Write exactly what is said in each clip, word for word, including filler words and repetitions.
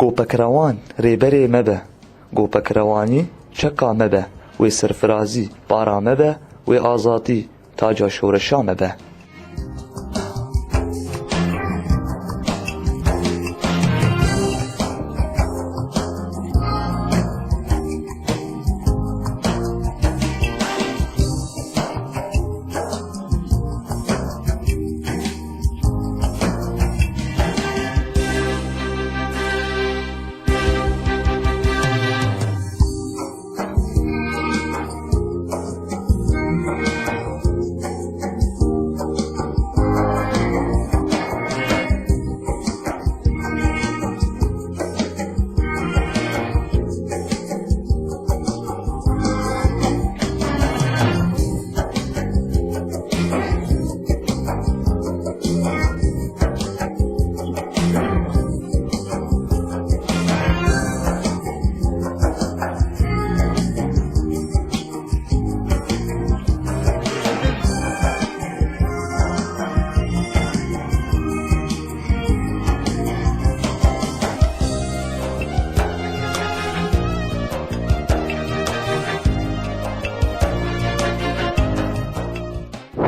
Go Pekrewan rêberê me be, go Pekrewanî çeka me be, wê serfirazî para me be, wê azadî taca şoreşa me be.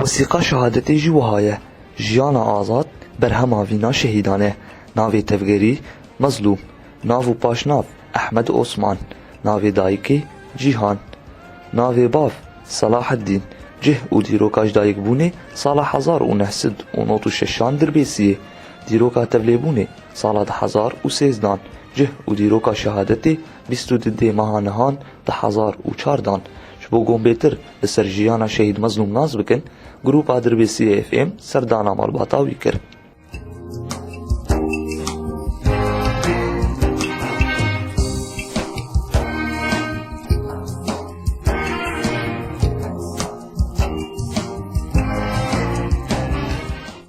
Wesîqa şehadetê jî wiha ye. Jiyana azad berhema vîna şehîdan e. Navê tevgerî Mezlûm. Nav û paşnav Ehmed Osman. Navê dayikê Cîhan. Navê bav Selaheddîn. Cih û dîroka ji dayikbûnê sala hezar û neh sed û nod û şeşan Dirbêsiyê. Dîroka tevlêbûnê sala du hezar û sêzdan. Cih û dîroka şehadetê bîst û du dê meha nihan du hezar û çardan. Ji bo ku hûn bêtir li ser jiyana Şehîd Mezlûm nas bikin, Grûpa Dirbêsiyê F M serdana malbata wî kir.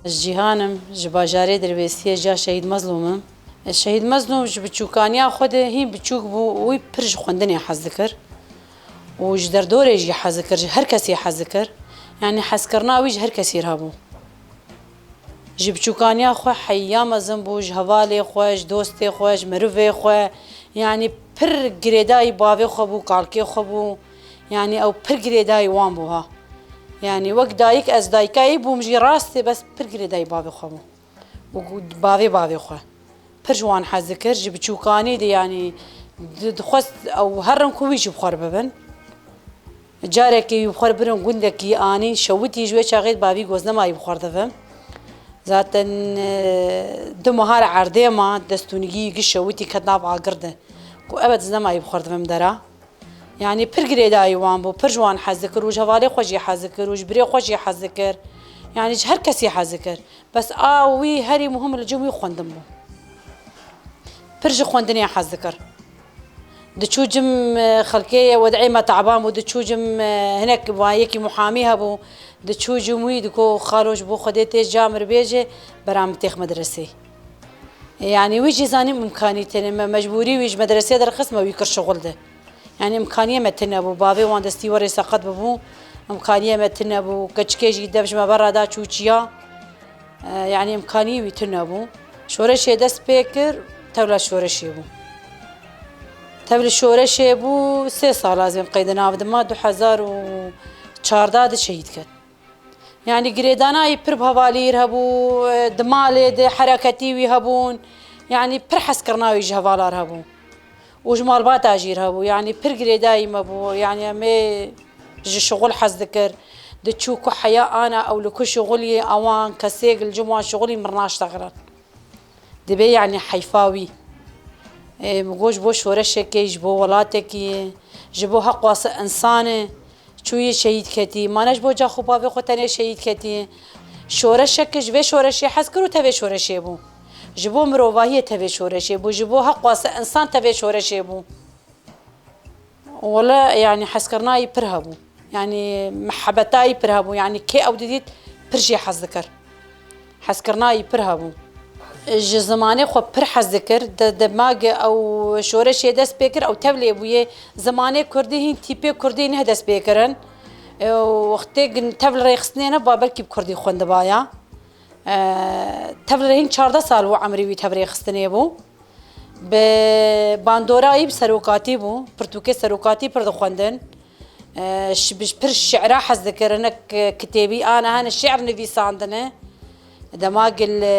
Ez Cîhan im, ji bajarê Dirbêsiyê, jiya Şehîd Mezlûm im. Şehîd Mezlûm ji biçûkaniya xwe de hîn biçûk bû û wî pir ji xwendinê hez dikir û ji derdorê jî hez dikir, ji her kesî hez dikir. Yanî hezkirina wî ji her kesî re hebû. Ji biçûkaniya xwe heya mezin bû, ji hevalê xwe, ji dostê xwe, ji mirivê xwe. Yanî pir girêdayî bavê xwe bû, kalkê xwe bû. Yanî ew pir girêdayî wan bû ha. Yanî wek dayik, ez dayika wî bûm jî rastê, bes pir girêdayî bavê xwe bû. Û bavê bavê xwe. Pir ji wan hez dikir, ji biçûkanî de, yanî di-, dixwest ew herin ku wî jî bi xwe re bibin. Carekê wî bi xwe re birin gundekî anîn şewitî, ji wê çaxê bavî goz nemayî bi xwe re dibin. Zaten, e, du meha re erdê ma, destûnigî giş şewitî ket nav agir de. Ku ev diz nemayî bi xwe re dibim dera. Yanî pir girêdayî wan bû, pir ji wan hez dikir û ji hevalê xwe jî hez dikir û ji birê xwe jî hez dikir. Yanî ji her kesî hez dikir. Bes a wî herî muhim li cem wî xwendin bû. Pir ji xwendinê hez dikir. Diçû cem, e, xelkê ye, wed'ê me taban bû, diçû cem, e, hinek wa yekî muhamî hebû, diçû cem wî digo, "Xalo, ji bo Xwedê tê ca min re bêje, bera min têx medresê." E, yanî wî jî zanîm imkanî tene me, mecbûrî wî ji medresê derxist me wî kir şixul de. Yanî imkaniyê me tune bû. Bavê wan destî werê seqet bibû. Imkaniyê me tune bû. Keçikê jî dev ji me berra da çû çiya. E, yanî imkaniyê wî tune bû. Şoreşê dest pê kir, tevla şoreşê bû. Tevli şoreşê bû, sê sala ez êm qeyde nav dima, du hezar û çardeh de şehîd ket. Yanî girêdana wî pir bi hevalî re hebû, di malê de hereketî wî hebûn. Yanî pir hezkirina wî ji hevala re hebû. Û ji malbata jî re hebû. Yanî pir girêdayî me bû. Yanî em ê ji şixul hez dikir. Diçû ku heya ana ew li ku şixulî ewan kesêk li cem wan şixulî mir naştexirin. Dibê yanî heyfa wî. Ê, min got ji bo şoreşekê, ji bo welatekî, ji bo heqwasa însanê çûyî şehîd ketî. Ma ne ji bo ca xwe bavê xwe tenê şehîd ketî. Şoreşeke ji vê şoreşê hez kir û tevê şoreşê bû. Ji bo mirovahiyê tevê şoreşê bû. Ji bo heqwasa însan tevê şoreşê bû. Wele, yanî, hezkirina wî pir hebû. Yanî, mihebeta wî pir hebû. Yanî, kê ew didît, pir jê hez dikir. Hezkirina wî pir hebû. Ji zimanê xwe pir hez dikir. Di, di dema ge ew şoreşê dest pê kir, ew tevlê bûye. Zimanê kurdî hîn tîpê kurdî neh dest pê kirin. Ew wextê gin tev li rêxistinê ne, ba belkî bi kurdî xwendibaya. E, tev li hîn çardeh sal bû emrê wî tev rêxistinê bû. Bi bandorayî bi serokatî bû, pirtûkê serokatî pir dixwendin. E, şi-, bi pir şi'ra hez dikirin, nek kitêbî ana hene şi'r nivîsandine. Dema gil, e,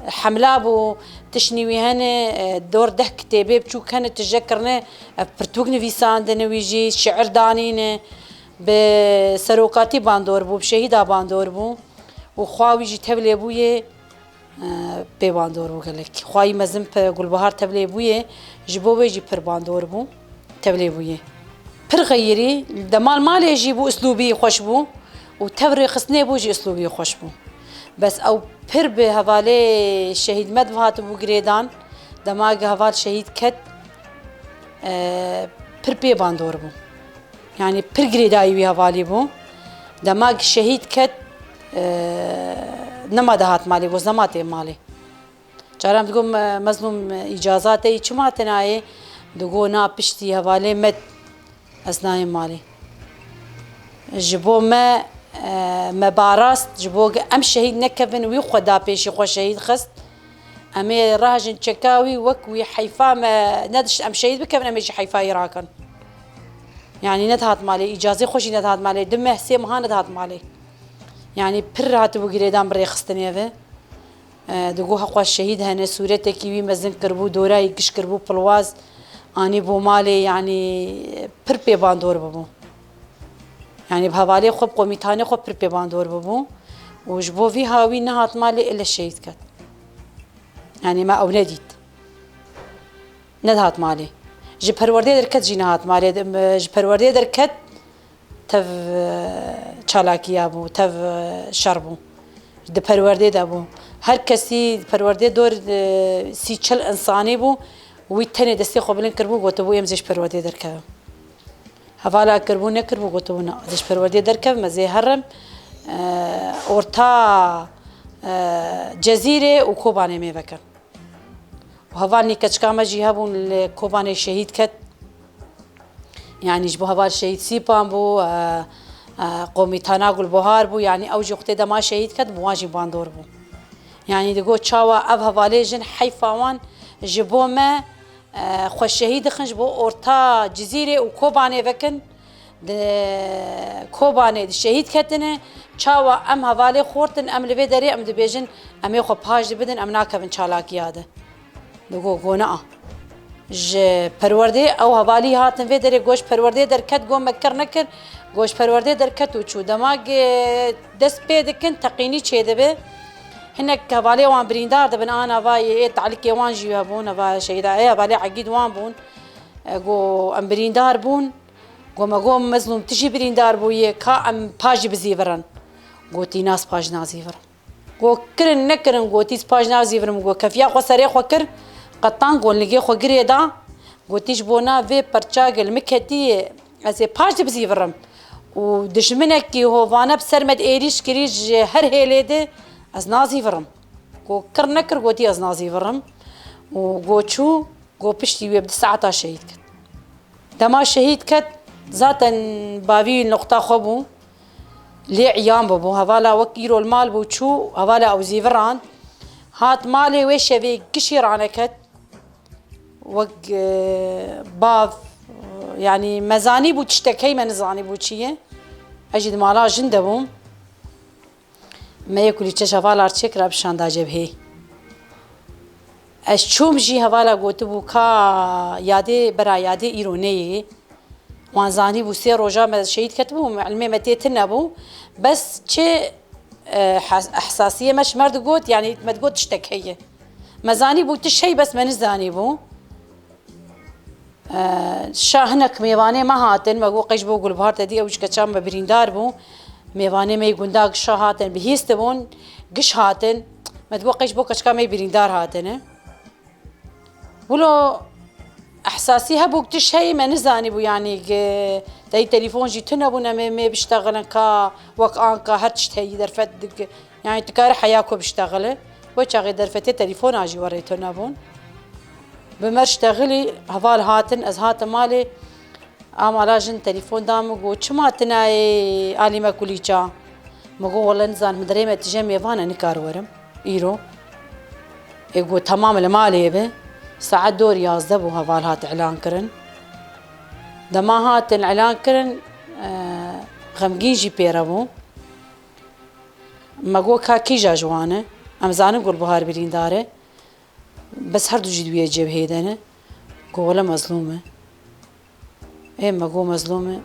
hemla bû, tiştî wî hene, e, dor deh kitêbê biçûk hene tije kirine, e, pirtûk nivîsandine wî jî, şi'r danîne. Bi serokatî bandor bû, bi şehîda bandor bû. Û xwa wî jî tevlê bûye. Pê bandor bû gelek. Xwayî mezin pe Gulbahar tevlê bûye, ji bo wê jî pir bandor bû, tevlê bûye. Pir xeyirî, dema li malê jî bû, uslûbî xweş bû û tev rêxistinê bû jî uslûbî xweş bû. Bes ew pir bi hevalê şehîd me dihatibû girêdan, dema gi heval şehîd ket, e, pir pê bandor bû. Yanî pir girêdayî wî hevalî bû. Dema ki şehîd ket, e, nema dihat malê, got, "Nema tê malê." Caran digot, "Me-, Mezlûm, îcaza te yî çima te nayê?" Digot, "Na, piştî hevalê me ez nayêm malê." Ji bo me, e, me barast, ji bo em şehîd nekevin, wî xwe da pêşî xwe şehîd xist. Em ê rahejin çeka wî, wek wî heyfa me nedişt em şehîd bikevin, em ê jî heyfa wî rakin. Yanî nedihat malê, îcazê xwe jî nedihat malê, du meh, sê meha nedihat malê. Yanî pir hatibû girêdan bi rêxistinê ve. E, digot heqwa şehîd hene, sûretekî wî mezin kiribû, dorayî giş kiribû, pilwaz anî bo malê, yanî pir pê bandor bibû. Yanî bi hevalê xwe, bi komîtanê xwe pir pê bandor bibû. Û ji bo vî hawî nehat malê, ile şehîd ket. Yanî me ew nedît. Nedihat malê. Ji perwerdê derket jî nehat malê. Ji perwerdê derket tev, e, çalakiya bû, tev, e, şer bû. Di perwerdê de bû. Her kesî perwerdê dor, e, sî çil insanî bû. Wî tenê destê xwe bilind kiribû, gotibû, "Em zê ji perwerdê derkevin." Hevala kiribû, nekiribû, gotibû, "Na, ez ji perwerdê derkevim, ez ê herim, e, orta, e, Cezîrê û Kobanê mêve kin." Û hevalnî keçika me jî hebûn li Kobanê şehîd ket. Yanî ji bo heval şehîd Sîpan bû, e, e, komîtana Gulbahar bû, yanî ew jî xwedê dema şehîd ket, bi wan jî bandor bû. Yanî digot çawa ev hevalê jin heyfa wan ji bo me, e, xwe şehîd dixin, ji bo orta Cizîrê û Kobanê vekin, di Kobanê di şehîd ketine, çawa em hevalê xortin, em li vê derê em dibêjin, em ê xwe paş dibidin, em nakevin çalakiya de. Digo, go, na. Ji perwerdê ew hevalî hatin vê derê, go ji perwerdê derket, go me kir nekir, go ji perwerdê derket û çû. Dema ge dest pê dikin, teqînî çêdibe. Hinek hevalê wan birîndar dibin, ana va yê ê talikê wan jî hebûn, eva şehîda ê hevalê Egîd wan bûn. E, go em birîndar bûn. Go me go Mezlûm, tu jî birîndar bûyê, ka em paş jî bizîvirin. Gotî, nas paş nazîvirim. Go kirin nekirin, gotî, ez paş nazîvirim. Go kefiya xwe serê xwe kir, qetan gonligê xwe girê da. Gotî, ji bona vê perça gel min ketiyê, ez ê paş de bizîvirim. Û dijminekî hovane bi ser me de êrîş kirî ji her hêlê de, ez nazîvirim. Go kir nekir, gotî, ez nazîvirim. Û go çû, go piştî wê bi du saeta şehîd kir. Dema şehîd ket, zaten bavî noqta xwe bû. Lê iyan bibû. Hevala wek îro li mal bû, çû, hevala ew zîvirand. Hat malê, wê şevê gişî raneket. Wek, e, bav, e, yanî me zanîbû tiştek heye, me nizanîbû çi ye. Ez jî di mala jin de bûm. Me yê kulîçe ji hevala re çêkira bi şanda cebhê. Ez çûm jî hevala gotibû ka yadê, bera yadê îro neyê. Wan zanîbû sê roja me şehîd ketibû, ilmê me tê tune bû. Bes çi, e, hes-, ehsasiyê me ji me re digot, yanî me digot tiştek heye. Me zanîbû tişt heye, bes me nizanîbû. Şa hinek mêvanê me hatin, me got, qey ji bo Gulbahar te dî, ew ji keçan me birîndar bû. Mêvanê me yê gunda gişa hatin, bihîstibûn, giş hatin. Me digot, qey ji bo keçika me yê birîndar hatine. Wilo ehsasî hebû, tişt heyî me nizanîbû, yanî, gi-, tey telefon jî tune bûn, em ê mê biştexilin ka wek anka her tişt heyî derfet dik-, Yanî tu karî heya ku biştexile. Wê çaxê derfetê telefona jî werê tune bûn. Bi me ştexilî heval hatin, ez hatim malê. A mala jin telefon da min, got, "Çima tu nayê alî me kulîça?" Min got, "Wele nizanim, min derê me tije mêvan e, nikar werim îro." Ê got, "Temam, li malê be." Saet dor yazdeh bû heval hat îlan kirin. Dema hatin îlan kirin, e, xemgîn jî pê re bû. Me got, ka kîja ji wan e? Em zanin Gulbihar birîndar e. Bes her du jî di wê cebhê de ne. Got, wele mezlûm e. Ê, me got, mezlûm e.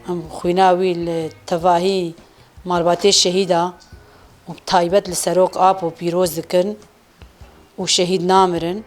Em xwîna wî li tevahî malbatê şehîda û bi taybet li Serok Apo pîroz dikin û şehîd namirin.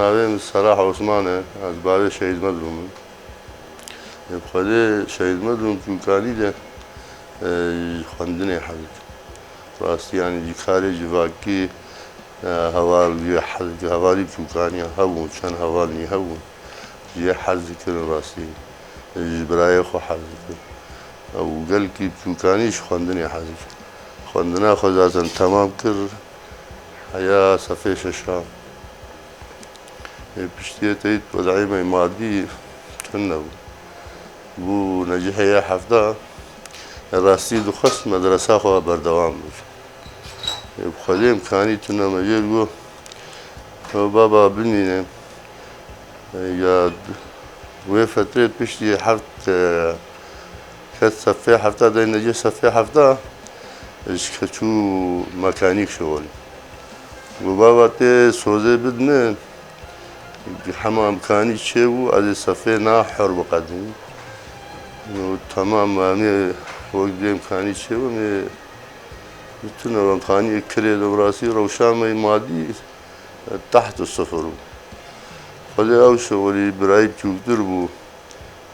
Navê min Serah Osman e, ez bavê Şehîd Mezlûm im. Bi Xwedê Şehîd Mezlûm Çûkanî de, e, ji xwendinê hez dikir. Rastî, yanî ji karê civakî, e, heval jê hez dikir. Hevalî bi Çûkaniya hebûn, çend heval jî hebûn. Jê hez dikirin rastî. Ji birayê xwe hez dikir. Ew gelkî bi Çûkanî ji xwendinê hez dikir. Xwendina xwe zaten temam kir. Heya sefê şeşan. Ê piştiyê teyî wedayê me madî tune bû. Bû necihê yê hefta, rastî dixwest medresa xwe berdewam bike. Ê bi Xwedê imkanî tune me jê got, "Ew baba bimîne." Ya wê fetrê piştî heft, e, ket sefê hefta, dey necê sefê hefta, ji ke çû mekanîk şixulî. Got, "Baba, tê sozê bid min, hema imkanî çêbû, ez ê sefê na hor biqedînim." Got, "Temam, em ê wek dê imkanî çêbû, em ê tune imkanî kirê de rastî rewşa me madî." Teht û sifir bû. Xwedê ew şixulî birayî biçûktir bû.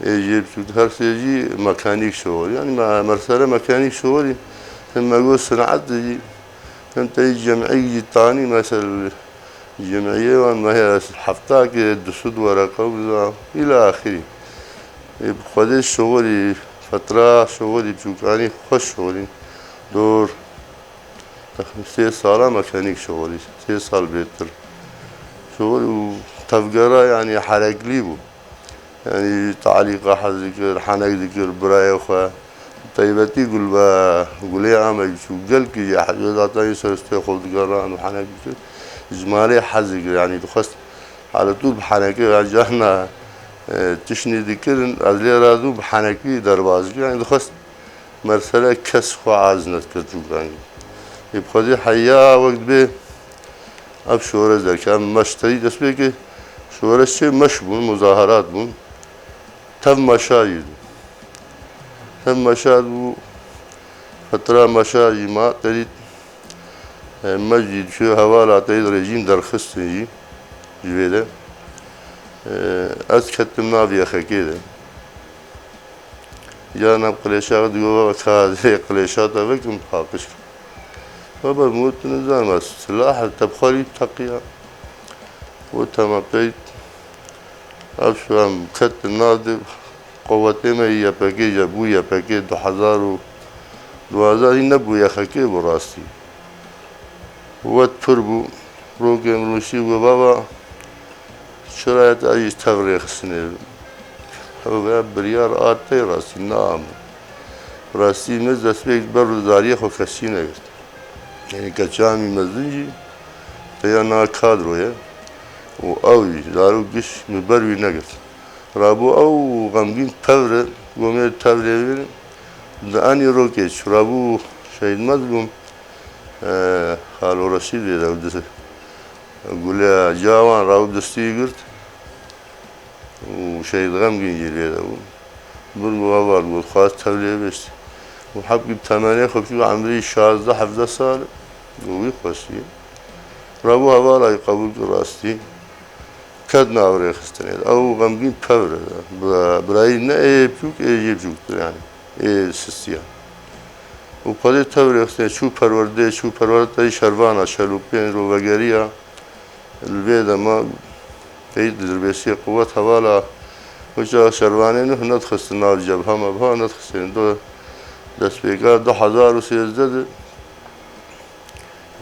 Ê jê biçûktir, her sê jî mekanîk şixulî. Yanî me, mersele mekanîk şixulî. Tim me got sin'et jî. Tim tey cem'î jî tanî, mesel cem'iyê wan me heye hefta ke du sed wereqe û biza îla axirî. Ê bi Xwedê şixulî, fetra şixulî, çûkanî xweş şixulî. Dor. Sê sala mekanîk şixulî, sê sal bêtir. Şixul û tevgera, yanî hereklî bû. Yanî talîqa hez dikir, henek dikir, birayê xwe. Taybetî gulbe, gulê Amed çû, gelkî jê hez, zaten yê ser stê xwe digeran û henek dikir. Ji malê hez dikir, yanî dixwest heletû bi henekê, ya carna, e, tiştî dikirin, ez lê razû bi henekî derbas dikir. Yanî dixwest mersele kes xwe az nedikir çûkanî. Ê bi Xwedê heya wek dibê ev şoreş derke, ev meş teyî destpêkê şoreş çê meş bûn, muzaherat bûn. Tev meşa jî bû. Tev meşa bû, fetra meşa jî ma terî, e, meş jî diçû hevala teyî rejîm derxistin jî ji vê de. E, ez ketim nav yexekê de. Carna bi qilêşa digo, "Baba, ka ez ê qilêşa te vekim, paqij kim." Baba, min got, "Tu nizanim, ez silah, te bi xwe rî teqiya." Got, "Temam, pey." Ev şo em ketin nav de, qewetê me Y P G jî bû, Y P G du hezar û duwazdeh jî nebû, Y X K bû rastî. Wet pir bû, rokê min nûşî, got, "Baba, çira ez jî tev rêxistinê bim?" Ew vê biryar a tey rastî, naam. Rastî min destpêk ber û zariyê xwe kesî negirt. Yanî keça min mezin jî teya na kadro ye û ew jî zarok giş min ber wî negirt. Rabû ew xemgîn tevr e, gomê tevr ê wî di enî rokê çû. Rabû Şehîd Mezlûm, e, Xalo Reşîd vê de di Gule Cawan rabû destî girt û Şehîd Xemgîn jî lê de bû. Bir got, "Heval," got, "xwaz tevlê bişt." Û hebkî bi temenê xwe çû, emrî şazdeh hevdeh sal, got, wî xwestiye. Rabû hevala wî qebûl kir rastî. Ket nav rêxistinê de. Ew xemgîn tevr e. Bi-, birayî ne ê biçûk, ê jê biçûktir yanî. Ê sistiya. Û xwedê tevr rêxistinê çû perwerdê, çû perwerde tey şervana, şelûpên rovegeriya. Li vê dema pey dirbêsiyê quwet hevala wisa şervanê nuh nedixistin nav cebha mebha nedixistin. Du destpêka du hezar û sêzdeh de,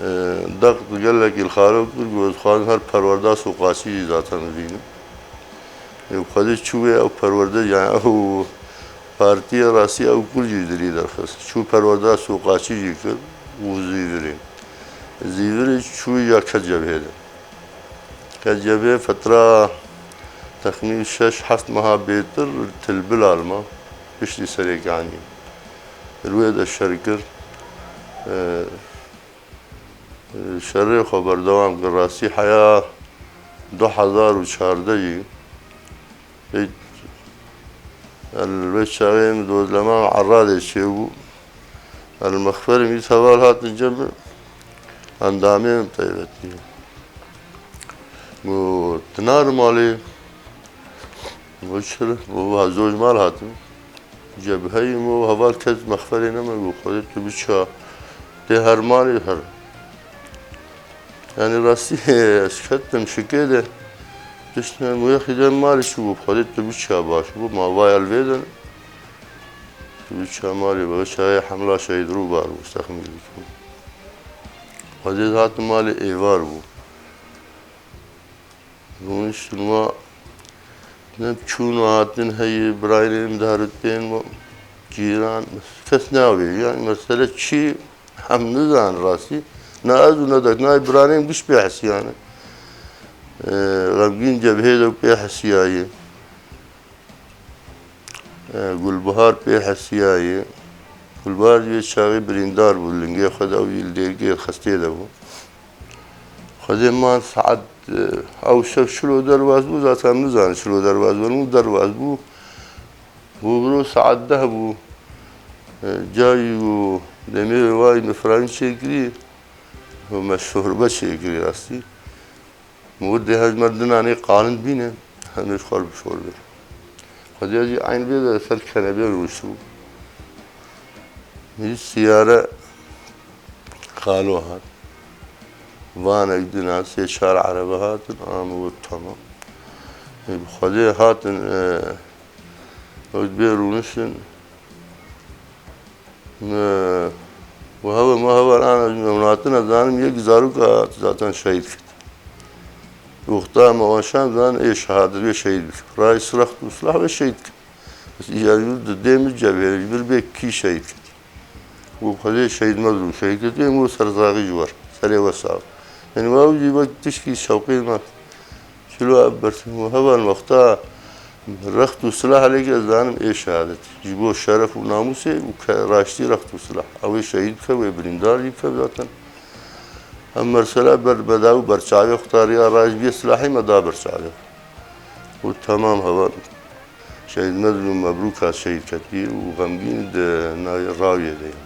e, deq gelekî li xalo kir ku ez dixwazim her perwerda soqaçî jî zaten bibînim. Ê, bi xwedê çû wê ew perwerde, yani ew partiya rastî ew kul jî dilî derxist. Çû perwerda soqaçî jî kir û zîvirê. Zîvirê çû ya ket cebhê de. Ket cebhê fetra texmîn şeş heft meha bêtir Tilbil alma piştî Serêkaniyê. Li wê de şer kir. E, Şerê xwe berdewam kir. Rastî heya du hezar û çardeh jî pêk li vê çaxê min dozlema Eradê çêbû. El mexferê min heval hatin cem endamê min taybetî. Got, "Tinar malê." Got, "Çi?" Got, "Zoj mal hatim." Cebheyê min û heval kes mexferê neme, got, "Xwedê tu biça tê her malê her." Yani rastî ez ketim şikê de, pişt me mûyexî de malê çû, got, "Xwedê tu biça baş bû, ma vaya li vê de tu biça malê." Be çayê hemla şehîd Rûbar bû, texmîn dikim. Xwedê hatim malê êvar bû. Rûniştin wa ne çûn û hatin heye, birayên min diherutên wa cîran, kes navê. Yani mesele çi, em nizan rastî. Ne ez û ne dek, ne birayên giş pê hesiyane. Ee, Xemgîn cebhê de pê hesiyaye. E, Gulbihar pê hesiyaye. Gulbihar jî vê çaxê birîndar bû, lingê xwe de ew jî li dêrgê xestê de bû. Xwedê man saet, e, ew şev çilo derbas bû, zaten em nizanin çilo derbas bû, û derbas bû. Bû biro saet deh bû. E, cayî û demê wê wayî min firayîn çêkirî û me şorbe çêkirî rastî. Min got, "Dê hej me dinanê qalin bîne, hemê ji xwe re bişorbe." Xwedê jî eyn vê de ser kenebê rûniştibû. Min dît siyare xalo hat. Vanek dina, sê çar erebe hatin, a min got, "Tamam." Ê, bi Xwedê hatin, e, wek bê rûniştin. Me, we hewe, me hewe ana, me hûn hatin, ez zanim yek zarok hat zaten şehîd kit. Wexta me wan şan zan ê şehadet wê şehîd bikir. Rayîs rext û silah wê şehîd kir. Bes îcar yû di dê min cebhê ji bir bê kî şehîd kit. Û Xwedê şehîd Mezlûm şehîd kit, ê min serzagî ji wer. Serê we sax. Yani we ew jî wek tişkî şewqê me. Çilo ev bersin û heval wexta rext û silah lêke ez zanim ê şehadet. Ji bo şeref û namûsê û ke-, raştî rext û silah. Ew ê şehîd bike, wê birîndar jî bike zaten. Em mersela ber, beda û berçavê xwe ta riya raj biyê silahê me da berçavê. Û temam heval. Şehîd Mezlûm Mebrûk hat şehîd ketî û xemgîn di navê rawiyê de ye.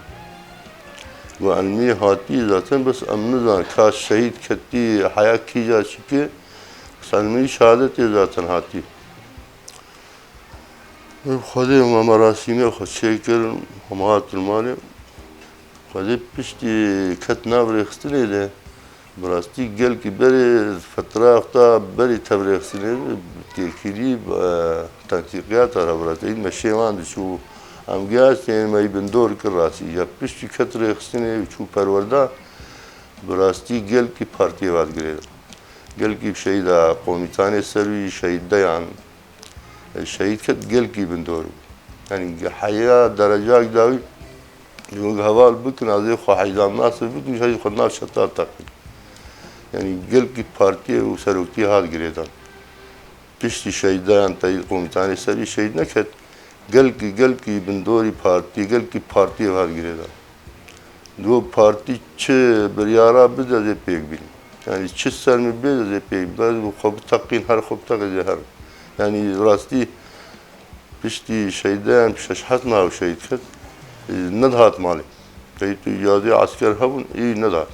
Got, "Elmî hatî zaten, bes em nizan ka şehîd ketî, heya kîja çikê, bes elmî şehadetê zaten hatî." Xwedê me merasîmê xwe çêkirin, hema hatin malê. Xwedê piştî ket nav rêxistinê de, bi rastî gelkî berê fetra wexta berî tev rêxistinê têkilî, e, tenqîqiyata hevrateyî me şêwan diçû. Em gihestên me yî bindor kir rastî. Ya piştî ket rêxistinê û çû perwerda, bi rastî gelkî partiyê hat girêdan. Gelkî şehîda komîtanê ser wî şehîd deyan. E, şehîd ket gelkî bindor bû. Yani heya derecak dawî wek heval bikin, azê xwe heyzan nasir bikin, şehîd xwe nav çeta teqîn. Yani gelkî partiyê û seroktiyê hat girêdan. Piştî şehîd deyan teyî komîtanê serî şehîd neket. Gelkî, gelkî bindorî partiyê, gelkî partiyê hat girêdan. Digo partî çi biryara bide ez ê pêk bînim. Yani çi ser min bê ez ê pêk bînim. Ez bi xwe biteqîn, her xwe biteqîn ez ê herim. Yani rastî piştî şehîdeyan şeş heft meha şehîd ket, e, nedihat malê. Teyî tu îcazê esker hebûn, î nedihat.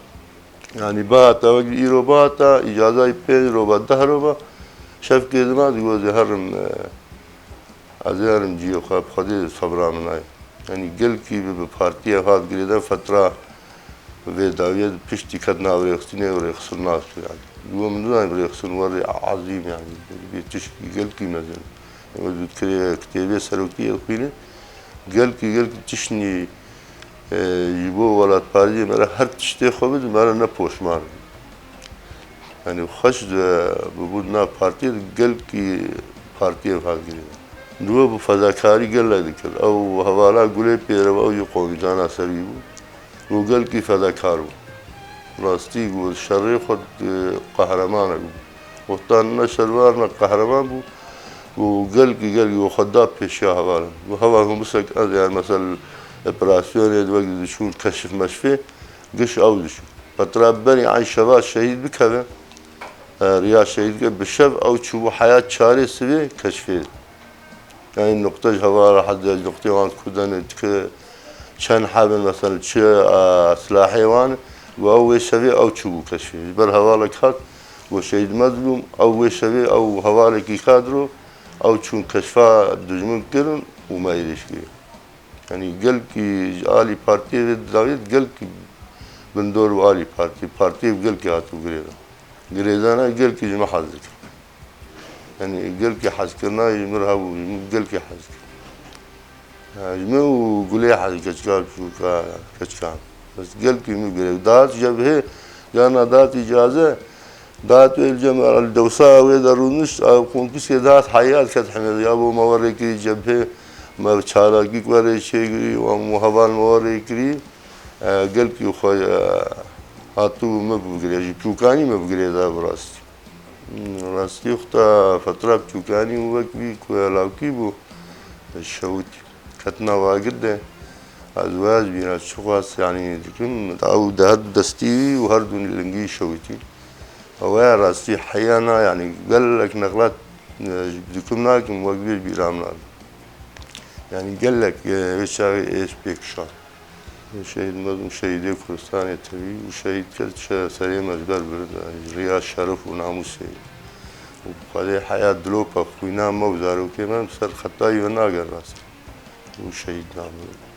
Yani bihata, wek îro bihata, îcazayî pênc roba, deh roba, şevkê dima digo ez ê herim, e, Ez ê herim cihê xwe, bi Xwedê sebra min nayê. Yanî gelkî bi, bi partiyê hat girêdan fetra Vê dawiyê di piştî ket nav rêxistinê û rêxistin nas bû yani. Ji bo min nizanî rêxistin werê ezîm yani. Bê tişkî gelkî mezin. Ew dikirê kitêbê serokiyê dixwîne. Gelkî, gelkî tiştnî, e, ji bo welatparêzê me re her tiştê xwe bidin, me re ne poşman. Yani xweş de bibû nav partiyê de gelkî partiyê hevgirî. Duwe bi fedakarî gelek dikir. Ew hevala Gulê Pêrev, ew jî qomîdana serî bû. Û gelkî fedakar bû. Rastî ku şerê xwe, e, qehreman bû. Wextan ne şervar ne qehreman bû. Û gelkî, gelkî û xwe da pêşiya hevalan. Û heval hûn bisek ez yani mesel operasyonê wek diçûn keşif meşfê, giş ew diçûn. Petra berî eyn şeva şehîd bikeve, e, riya şehîd ke bi şev ew çûbû heya çarê sivê keşfê. Yani nuqte ji hevala hediya ji nuqtê wan ku dene dike çend hebin, mesela çi, e, silahê wan û ew wê şevê ew çûbû keşfê. Ji ber hevalek hat û şehîd Mezlûm ew wê şevê ew hevalekî kadro ew çûn keşfa dijmin kirin û me êrîş kiriye. Yani gelkî ji alî partiyê vê dawiyê gelkî bindor û alî partiyê, partiyê gelkî hatibû girêdan. Girêdana gelkî ji me hez dike. Yani gelkî hezkirina ji min re hebû, ji min gelkî hez kir. Ya, ji min û Gulê hez keçika biçûka, keçika. Bes gelkî min girê. Dahat cebhê, carna dahat îcaze, dahat wê li cem, li dewsa wê de rûnişt, a, komkîskê dahat heya diket hemê. Ya bo me werê kirî cebhê, me çalakî werê çêkirî, û em heval me werê kirî. E, gelkî xwe, e, hatû min bigirê, ji pûkanî min bigirê da bi rastî. Rastî xwe ta fetra biçûkanî û wek wî ku lawkî bû, şewitî. Ketina wagir de, ez wez bîra çiqas, yanî dikim, ew di her du destî wî û her du lingî şewitî. Ew ya rastî heya na, yanî gelek nexlat, e, dikim nakim, wek vê bîra min nabe. Yanî gelek, e, wê çaxê êş pê kişand. Şehîd Mezlûm şehîdê Kurdistanê tevî û şehîd kir çi serê me ji ber bir, riya şeref û namûsê. Û Xwedê heya dilopa xwîna me û zarokê me bi ser xetayî we nagere rast. Û şehîd nabin.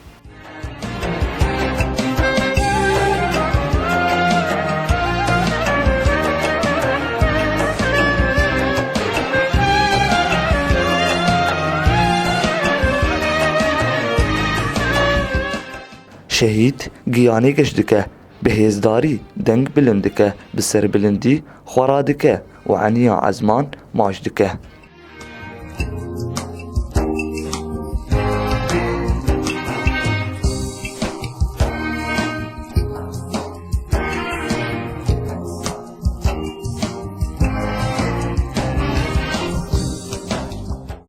Şehîd giyanê geş dike, bi hêzdarî deng bilind dike, bi serbilindî xwe radike û eniya ezman maç dike.